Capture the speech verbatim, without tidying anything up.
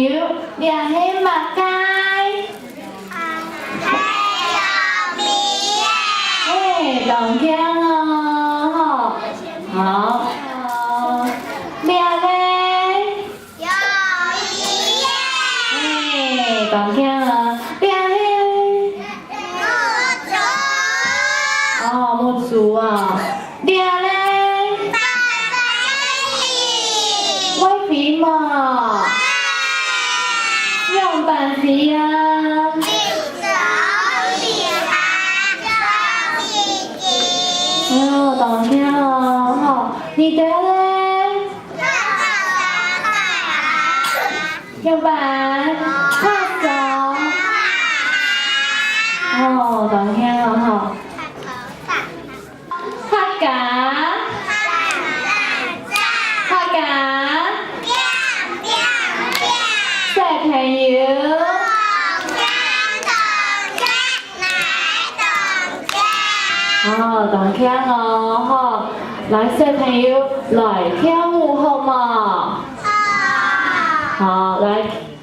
友，這係麼个？嘿，當慶哦，吼。好，哦，這个？嘿，當慶哦，這个？哦，目珠啊。 這个？會飛無？仰般飛啊？哦，當慶哦，吼。你兜呢？仰般？拍手。哦，當慶哦，吼。 客家，客家，小朋友，哦，當慶哦，吼。來，小朋友，來跳舞好無？好，來。